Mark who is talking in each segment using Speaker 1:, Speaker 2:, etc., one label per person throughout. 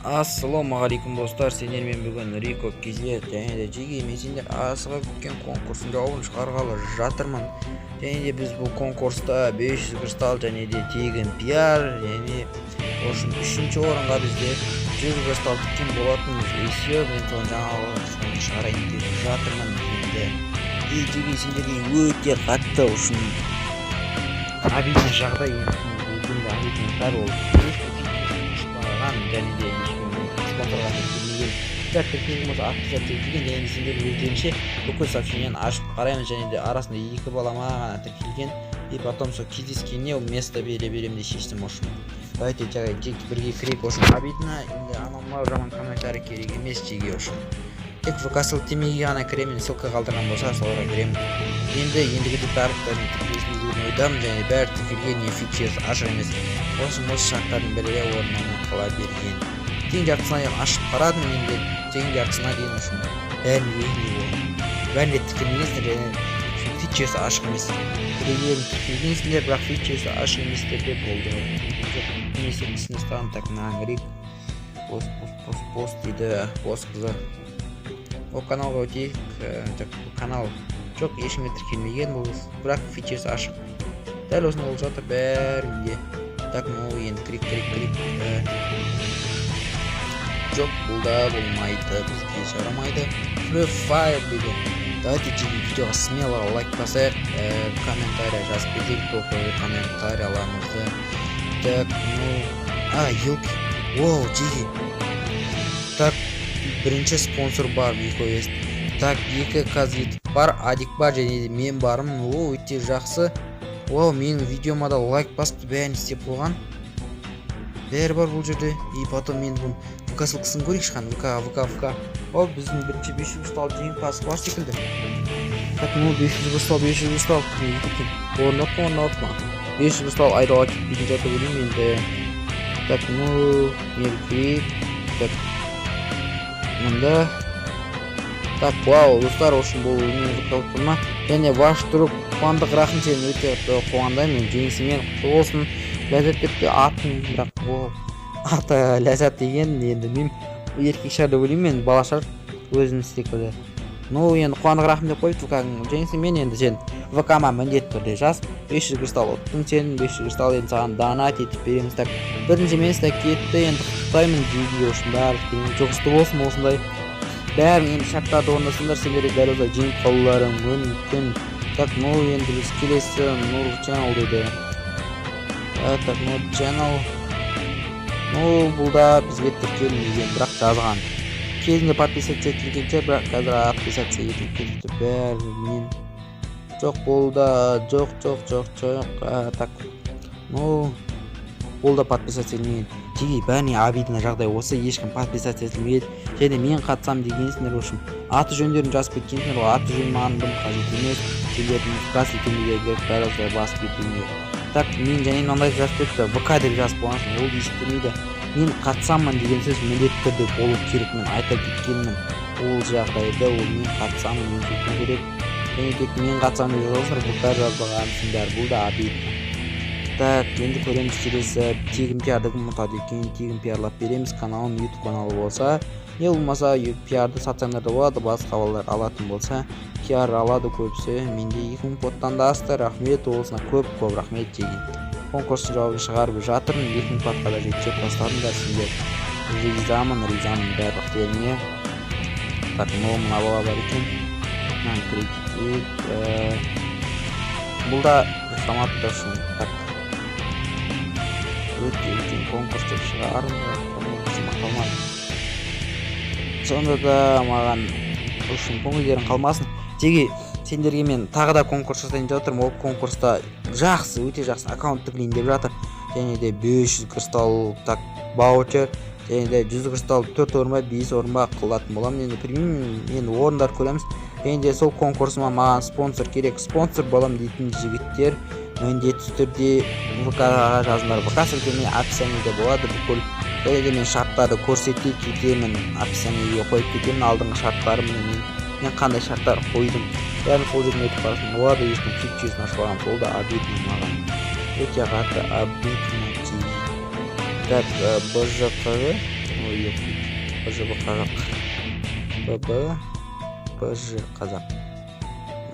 Speaker 1: Ассалаумағалейкум, достар! Сендермен бүгін Рико KZ және де жеге мен сендер асыға күткен конкурстың жауабын шығарғалы жатырмын. Және де біз бұл конкурста 500 кристалл және де тегін пиар және в общем үшінші орынға бізде 100 кристалл тіккен болатынбыз. И все, мен соның жаңалығын шығарайын деп жатырмын енді. И жеге, сендерге өте қатты үшін обидный жағдай. Енді енді обидный шығар ол, ешкім ашпаған және де ешкім спонсорға тіркелмеген. Бірақ тіркелген болса, отписаться етілген. Және де сендер өздерінше бүкіл сообщениені ашып қараймыз. Және де арасында екі балама ғана тіркелген. И потом сол кездескенне место бере беремін деп шештім. В общем, давайте, жарайды, жеке бірге кірейік. В общем, обидно енді, анау мынау жаман комментарий керек емес жеге. В общем, тек ВК сілтемеге ғана кіремін, ссылка қалдырған болса, соларға кіремін. Енді ендігіде барлықтарың тіркелсін деген ойдамын. Және бәрі тіркелген, не фичерс ашық емес. Осы шарттардың бірі де орындалмай қала берген. Тең жартысына дейін ашып қарадым, енді тең жартысына дейін үшін бәрінде бәрінде тіркелмегенсіңдер және фичерс ашық емес. Біреулерің тіркелгенсіңдер, бірақ фичерсі ашық еместер де болды. Жоқ, немесе түсіне ұстаған. Так, мынаған кірейік. Пост, пост, пост, пост дейді. Пост қызы. Ол каналға өтейік. Так, канал жоқ, ешкімге тіркелмеген бұл, бірақ фичерс ашық. Дәл осындай болып жатыр бәрінде. Так, ну енді кірейік, кірейік, кірейік. Жоқ, бұл да болмайды, бізге жарамайды. Free Fire дейді. Давайте, жеке, видеоға смело лайк басайық, комментарий жазып кетейік, топовый комментарияларымызды. Так, ну, а, елки, воу, жеге. Так, бірінші спонсор бар, Викоест. Так, екі казит бар, Адик бар және де мен бармын. О, өте жақсы. Вау, менің видеома да лайк басыпты, бәрін істеп қойған, бәрі бар бұл жерде. И потом мен бұның ВК ссылкасын көрейікші. Қане, ВК, ВК, ВК. О, біздің бірінші 500 кристалл жеңімпаз бар секілді. Так, ну, 500 кристалл, 500 кристалл кімге кеткен? Орындап па, орындалды ма? 500 кристалл айдауға кетпейтін шығар деп ойлаймын енді. Так, ну, меркелік. Так, мында. Так, вау, достар, в общем, бұл менің ВК ма? Және ваш друг Қуандық Рахым, сені өте қуандаймын, жеңісіңмен құтты болсын. Ләззат депті атын, бірақ ол аты Ләззат деген енді мен еркек шығар деп ойлаймын мен, бала шығар өзінің секілді. Ну, енді Қуандық Рахым деп қойыпты ВК. Жеңісіңмен. Енді сен ВК ма міндетті түрде жаз. 500 кристалл ұттың сен, 500 кристалл енді саған донат етіп береміз. Так, бірінші место кетті енді, құттықтаймын жеге. Общем, барлық жұғысты болсын. Осындай бәрін енді шарттарды орындасаңдар, сендер де дәл осылай жеңіп қалуларың мүмкін. Так, ну, енді біз келесі Нұр Channel дейді. Так, Нұр Channel. Ну, бұл да бізге тіркелмеген, бірақ жазған кезінде подписаться етілген шығар, бірақ қазір отписаться етіліп кетіпті бәрінен. Жоқ, бұл да жоқ, жоқ, жоқ, жоқ. Так, ну, бұл да подписаться етілмеген. Жеге, бәріне обидно жағдай осы, ешкім подписаться етілмеген. Және мен қатысамын дегенсіңдер, в общем, аты жөндерін жазып кеткенсіңдер ғой. Аты жөн маған дым қажет емес, сендердің ВК сілтемелері керек, бәрі осылай басып кетуіңе. Так, мен және мынандай жазып кетті, ВК деп жазып қойғансың, ол есептелмейді. Мен қатысамын деген сөз міндетті түрде болу керек. Мен айта кеткенмін ол жағдайды, ол мен қатысамын деген сөз керек. Және тек мен қатысамын деп жазасыңдар, ВК жазбағансыңдар, бұл да обидно. Так, енді көреміз келесі. Тегін пиарды кім ұтады екен? Тегін пиарлап береміз каналын, Ютуб каналы болса, не болмаса пиарды сатсаңдар да болады. Басқа балалар алатын болса, пиар алады көбісі. Менде 2000 поттан да асты, рахмет олысына, көп көп рахмет. Жеге, конкурстың жауабын шығарып жатырмын. 2000 потқа да жеткізіп тастадыңдар сендер, ризамын, ризамын барлықтеріңе. Так, ну, мына бала бар екен, мынаны кіре кетейік. Бұл да жасамапты үшін. Так, өте үлкен конкурс деп шығарып қалмады. Сонда да маған үшін көңілдерің қалмасын. Теге, сендерге мен тағы да конкурс жасайын деп жатырмын. Ол конкурста жақсы, өте жақсы аккаунт тігілейін деп жатыр. Және де 500 кристалл, так, ваучер және де 100 кристалл төрт орын ба, бес орын ба қылатын боламын енді, білмеймін енді, орындар көреміз. Және де сол конкурсыма маған спонсор керек. Спонсор боламын дейтін жігіттер міндетті түрде ВК-ға жазыңдар. ВК сілтеме описаниеде болады бүкіл. Және де мен шарттарды көрсете кетемін, описаниеге қойып кетемін алдыңғы шарттарымды. Мен қандай шарттар қойдым, бәрін сол жерден өтіп қарасаң болады. Ешкім фичерсін ашпаған, сол да обидно маған, өте қатты обидно. Так, бжқг. Ой, БЖБ қазақ. ББ БЖ қазақ.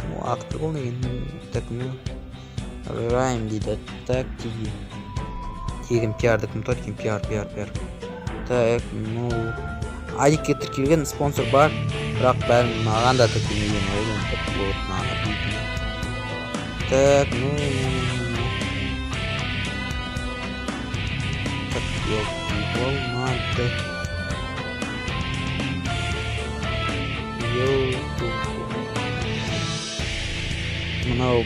Speaker 1: Ну, аты прикольный екен. Так, ну, Райм дейді. Так, тиги. Тегін пиарды кім ұтады екен? Пиар, пиар, пиар. Так, ну, Адикке тіркелген спонсор бар, бірақ бәрін маған да тіркелмеген. Ол енді плотно обидно. Так, ну, ну, ну. Так, елки, болмады. Елки. Мынау.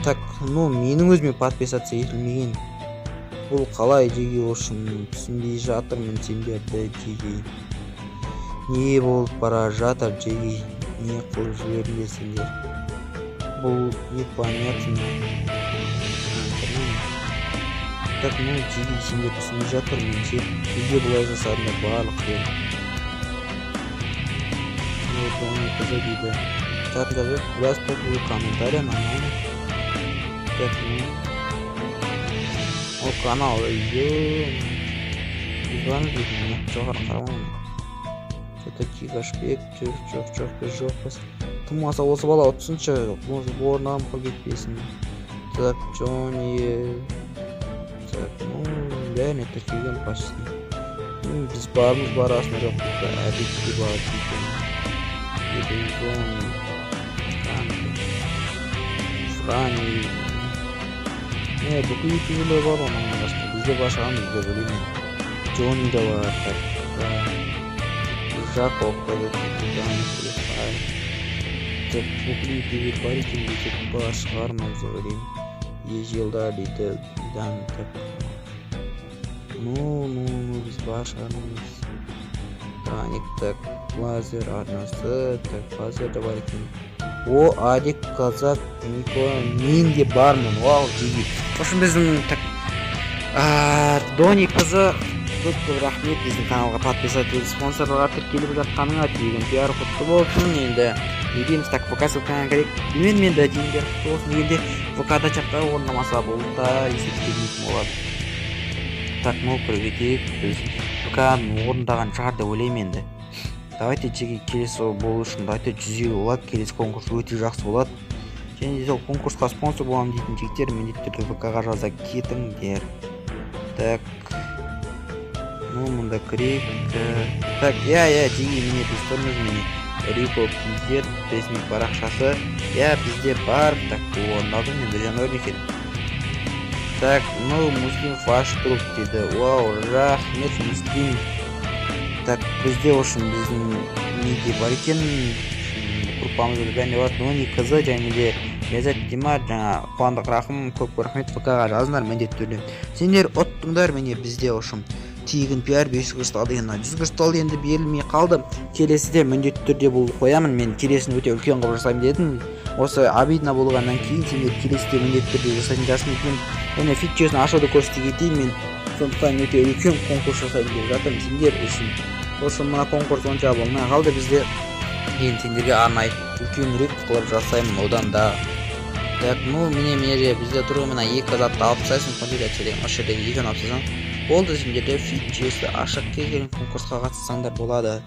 Speaker 1: Так, ну, менің өзіме подписаться етілмеген. Бұл қалай жеге, общем, түсінбей жатырмын сендерді, жеге. Не болып бара жатыр, жеге? Не қылып жібердіңдер сендер? Бұл непонятно. Так, ну, жеге, сендер түсінбей жатырмын ше. Неге бұлай жасадыңдар барлық жерін? Ну, Дони кызы дейді. Чатын жазып, біраз топовый комментарий, нормально. Так, ну. Ол канал, ё. Біз бармыз дейді, жоғары қарамаймын. Что-то Кигашбек, жоқ, жоқ, жоқ, біз жоқпыз. Тым болмаса осы бала ұтсыншы, орнынан құр кетпесін. Так, Джонни. Так, ну, бәріне тіркелген почти. Біз бармыз, бар арасында жоқ. Әбетте бар екен. Эдинсон, Франи. Не, бүкіл ютуберлер бар оның арасында. Бізде бар шығармыз деп ойлаймын. Джонни да бар, так. Жаков, так, бүкіл ютубер бар екен десек, бар шығармыз деп ойлаймын. Ежелдар дейді, дан, так. Ну, ну, ну, біз бар шығармыз. Таник, так, Лазер арнасы, так, Лазер да бар екен. О, Адик, Қазақ, Нико, мен де бармын, вау, жеге. В общем, біздің, так, Дони қызы, көп көп рахмет біздің каналға подписаться етіп, спонсорларға тіркеліп жатқаныңа, тегін пиар құтты болсын. Енді не дейміз, так, ВК ссылкаңа керек. Білмедім енді, тегін пиар құтты болсын дегенде ВК-да чатта орындамаса, бұл да есептелмейтін болады. Так, ну, кіріп кетейік, біз ВК-ны орындаған шығар деп ойлаймын енді. Давайте жеке келесі болу үшін, давайте 150 лайк, келесі конкурс өте жақсы болады. Және де сол конкурсқа спонсор боламын дейтін жігіттер міндетті түрде ВК-ға жаза кетіңдер. Так, ну, мұнда кірейік. Так, иә, иә, жеге, міне біз тұрмыз, міне Рико KZ ресми парақшасы. Иә, бізде бар. Так, бұл орындалды, мен бір жануар екен. Так, ну, Муслим ваш друг дейді. Вау, рахмет, Муслим. Так, бізде, в общем, біздің неде бар екен, группамызда бәрінде бар. Дони қызы және де Ләззат Димар, жаңа Қуандық Рахым, көп көп рахмет, ВК-ға жазыңдар міндетті түрде. Сендер ұттыңдар, міне бізде, в общем, тегін пиар 500 кристалл деген, 100 кристалл енді берілмей қалды. Келесіде міндетті түрде бұл қоямын, мен келесін өте үлкен қылып жасаймын дедім. Осы обидно болғаннан кейін сендер келесіде міндетті түрде жасайтын шығарсың екен. Және фит жүйесін ашуды көрсете кетейін мен. Сондықтан өте үлкен конкурс жасаймын деп жатырмын сендер үшін. Сол үшін мына конкурс онша болмай қалды бізде. Енді сендерге арнайы үлкенірек қылып жасаймын одан да. Так, ну, міне, міне бізде тұр, мына екі затты алып тастайсың, конфигурация деген осы жердегі екеуін алып тастасаң болды, сендерде фит жүйесі ашық, кез келген конкурсқа қатыссаңдар болады.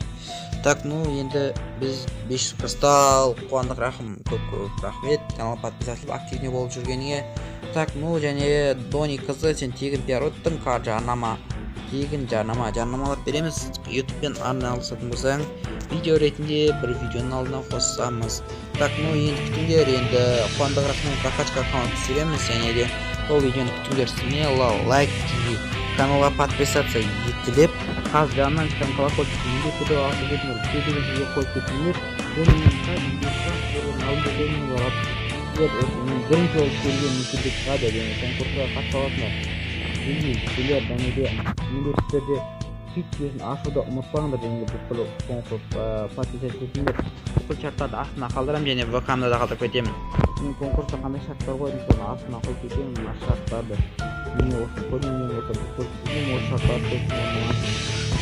Speaker 1: Так, ну, енді біз 500 кристалл, Қуандық Рахым, көп көп рахмет каналға подписаться активный болып жүргеніңе. Так, ну, және Дони қызы, сен тегін пиар ұттың, жарнама, тегін жарнама, жарнамалап береміз. Ютубпен арналысатын болсаң, видео ретінде бір видеоның алдына қосамыз. Так, ну, енді күтіңдер, енді Қуандық Рахыммен прокачка аккаунт түсіреміз, және де сол видеоны күтіңдер. Смело лайк, каналға подписаться етіліп, қазір жанынан шыққан колокольчикті міндетті түрде басып кетіңдер, бізге деген сөзге қойып кетіңдер. Және мен қазір сіздер осы мен бірінші болып келген эфирде шығады және конкурсқа қатыса аласыңдар. Келер және де міндетті түрде фит жүйесін ашуды ұмытпаңдар және де бүкіл конкурс подписаться етіңдер. Бүкіл шарттарды астына қалдырамын және ВК-мда да қалдырып кетемін. Мен конкурста қандай шарттар қойдым, соны астына қойып кетемін. Мына шарттарды міне, осы көрмеген болса, бүкіл осы шарттарды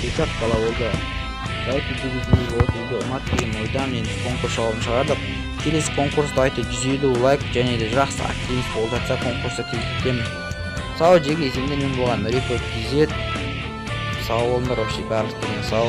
Speaker 1: бес-ақ бала болды. Давайте, дегеніңіз, осы видео ұнады деген ойдамын. Енді конкурс жауабын шығардық. Келесі конкурс, давайте, 150 лайк және де жақсы активист болып жатса, конкурсты тездетемін. Сау, жеге, сендермен болған Рипо KZ. Сау болыңдар вообще барлықтарыңа, сау.